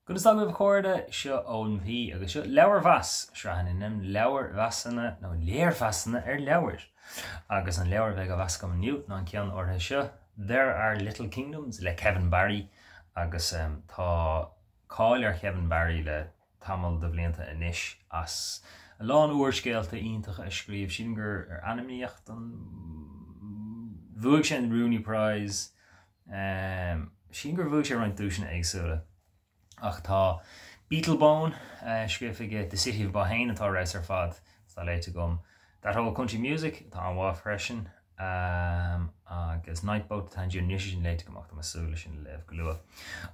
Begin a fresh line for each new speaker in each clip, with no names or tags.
Conas tá agaibh a chairde? Seo Eoin P agus seo Leabharmheas, sraith ina ndéanaim leabharmheasanna nó léirmheasanna ar leabhair. Agus an leabhar a bheidh á mheas agam inniu ná an ceann áirithe seo, There Are Little Kingdoms le Kevin Barry agus tá cáil ar Kevin Barry le tamall de bhlianta anois as a lán úrscéalta iontacha a scríobh. Sílim gur ar ainmníodh don bhuaigh sé an Rooney Prize, Sílim gur bhuaigh sé roinnt duaiseanna éagsúla ach tá Beatlebone scríofa aige, The City of Bohane atá ar fheabhas ar fad, atá léite agam, That Old Country Music atá an-mhaith freisin agus Nightboat to Tangier, níl sé sin léite agam ach tá mé ag súil leis sin a léamh go luath.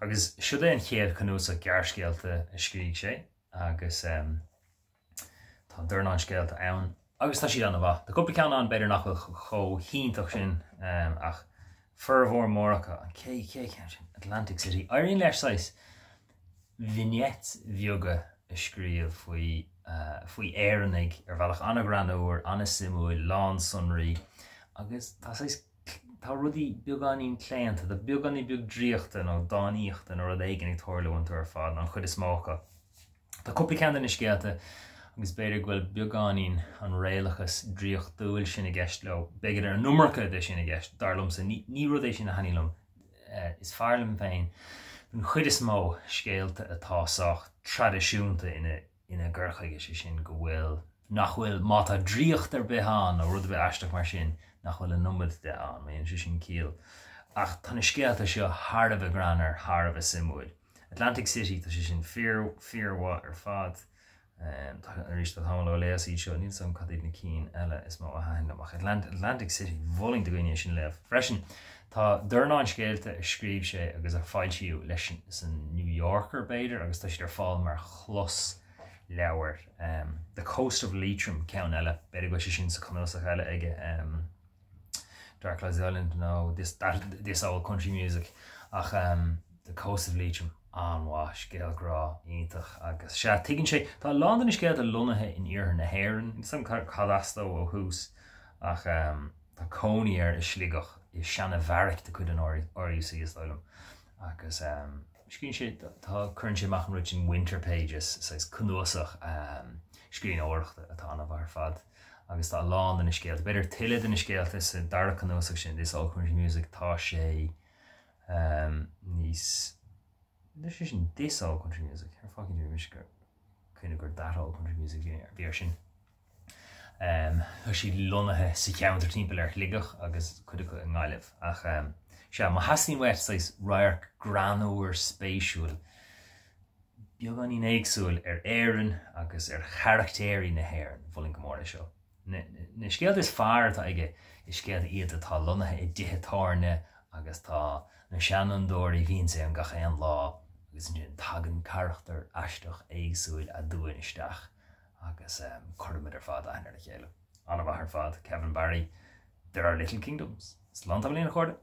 Agus siod é an chéad chnuasach gearrscéalta a scrígh sé agus. Tá dornán scéalta ann agus tá siad an-mhaith. Tá cúpla ceann ann b'fhéidir nach bhfuil chomh hiontach sin ach formhór mór acu, an chéad chéad cheann sin, Atlantic City. Éiríonn leis saghas vignettes bheaga a scríobh faoi faoi Éireannaigh ar bhealach an-ghreannmhar, an-suimiúil, lán sonraí agus tá saghas tá rudaí beagáinín claonta, tá beagáinín beag draíochta nó dánaíochta nó rud éigin ag tarlú iontu ar fad, an chuid is mó acu. Tá cúpla ceann de na scéalta agus b'fhéidir go bhfuil beagáinín an réalachas draíochtúil sin i gceist leo, b'fhéidir an iomarca de sin i gceist, dar liomsa. Ní rud é sin a thaitníonn liom. Is fearr liom féin den chuid is mó scéalta atá sách traidisiúnta ina ina gcur chuige, sé sin go bhfuil, nach bhfuil, má tá draíocht ar bith ann nó rud ar bith aisteach mar sin, nach bhfuil an iomad de ann, má dhéanann sé sin ciall. Ach tá na scéalta seo thar a bheith greannmhar, thar a bheith suimiúil. Atlantic City, tá sé sin fíor, fíormhaith ar fad. Tá, arís, tá tamall ó léas iad seo, níl 's agam cad iad na cinn eile is mó a thaitin liom, ach Atlantic City, mholfainn do dhaoine é sin a léamh. Freisin, tá dornán scéalta a scríobh sé agus a foilsíodh leis san New Yorker, b'fhéidir, agus tá siad ar fáil mar chlosleabhair. The Coast of Leitrim, ceann eile, b'fhéidir go bhfuil sé sin sa chnuasach eile aige. Dark Clouds Island nó This, that, This Old Country Music ach um, The Coast of Leitrim an-mhaith, scéal grá iontach agus sea, tuigeann sé, tá a lán de na scéalta lonnaithe in iarthar na hÉireann, níl 's agam cad as dó ó thús ach um, tá cónaí air i Sligeach i seana-bheairic de chuid an RUC is dóigh liom agus um, scríobhann sé, tá, cuireann sé amach an rud sin Winter Pages, saghas cnuasach um, scríbhneoireachta atá an-mhaith ar fad. agus tá a lán de na scéalta, b'fhéidir tuilleadh de na scéalta sa dara cnuasach sin, This Old Country Music, tá sé níos, tá sé sin This Old Country Music, ar fáth éicint bhí mise ag cuimhneamh gur That Old Country Music a bhí air sin. Tá siad lonnaithe sa cheantar timpeall ar Shligeach agus cuid acu i nGaillimh. Ach sea, má theastaíonn uait saghas radharc greannmhar spéisiúil, beagáinín éagsúil ar Éirinn agus ar charachtéirí na hÉireann. Mholfainn go mór é seo. Na scéalta is fearr atá aige, is scéalta iad atá lonnaithe i dtithe tábhairne agus tá na seanfhondúirí, bhíonn sé ann gach aon lá agus ansin tagann carachtar aisteach éagsúil aduain isteach agus cuirimid ar fad aithne ar a chéile. An-mhaith ar fad, Kevin Barry, There Are Little Kingdoms. Slán tamaillín a chairde!